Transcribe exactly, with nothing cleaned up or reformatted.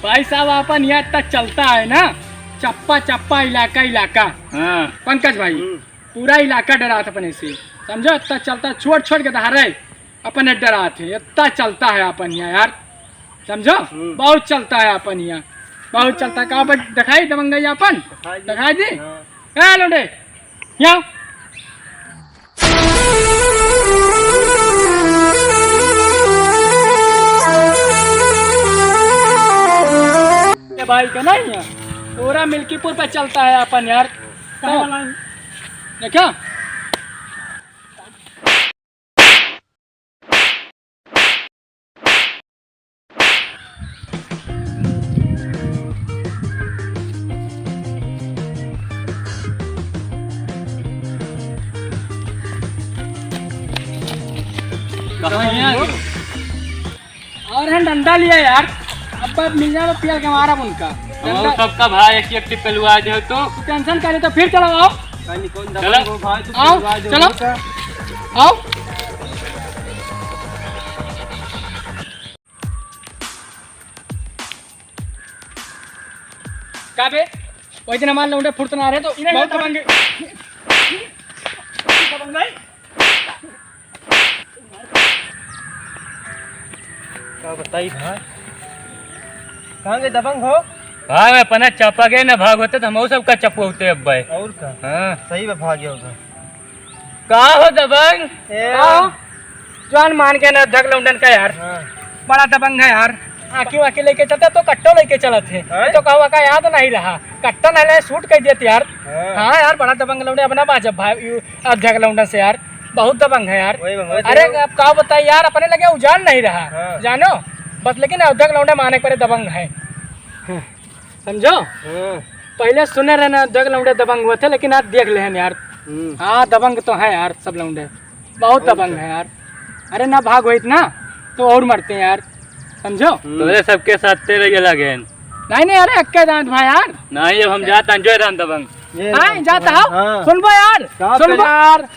भाई साहब, अपन यहाँ इतना चलता है ना, चप्पा चप्पा, इलाका इलाका। हाँ। पंकज भाई, हम्म। पूरा इलाका डरात अपने से, समझो? इतना चलता, छोट छोट के दहारे अपने डरात है, इतना चलता है अपन यहाँ यार, समझो? हम्म। बहुत चलता है अपन यहाँ, बहुत चलता है। का बत-, दिखाई दबंगई अपन? दिखाई दी। दिखाई दी? हाँ। ए लौंडे, यहाँ। ये भाई का नहीं है, पूरा मिल्कीपुर पे चलता है अपन यार। कहाँ वाला है? देखा? कहाँ है यार? और हम डंडा लिया यार, अब मिल जाए तो पियल के मारा उनका। हम डंडा। सबका भाई एक एक टिप्पे लुआ दे हो तू। तू टेंशन करे तो फिर चलो, आओ। कहीं कौन चलो। दबंग हो भाई, तू आओ, पिलवा दे चलो। उनका। आओ। का बे? वही दिन हमारे लौंडे फुर्त ना रहे तो इन्हें बहुत दबंग। दबंग भाई। का बताई भाई? कहाँ गए दबंग हो? भाग अपना चपा गए ना, भाग होते तो हम सबका चपवते अब भाई। और का? हाँ। सही बा, भाग गया होगा। का हो दबंग? ए। का हो? जवान मान के ना अध्यक्ष लौंडन का यार। हाँ। बड़ा दबंग है यार। आँखी वाँखी लेके चलता तो कट्टो लेके चलत है। हैं? तो कहवा का याद नहीं रहा। कट्टा नहीं ले, शूट कर देते यार। हाँ। हाँ यार, बड़ा दबंग लौंडे अपना बाजब भाई, यू अध्यक्ष लौंडन से यार। बहुत दबंग है यार। वही, वही अरे तो। अब का बताई यार, अपने लगे उजान नहीं रहा। हाँ। जानो? बस लेकिन अध्यक्ष लौंडे माने के परे दबंग है। समझो? हाँ। पहले सुने रहे ना, अध्यक्ष लौंडे दबंग हुए थे, लेकिन आज देख ले हैं यार। हम्म। हाँ, दबंग तो है यार सब लौंडे, बहुत और दबंग क्या? है यार। अरे ना भाग होइत ना, तो और मरते हैं यार, समझो? हम्म। तोरे सबके साथ तेरे ये लगे हैं। नहीं, नहीं, अरे अक्के दांत भाई यार। नहीं, अब हम जाता हैं, जो राम दबंग। ये हाँ, राम जाता दबंग, हो? हाँ। सुनबो यार, का सुनबो पे- यार।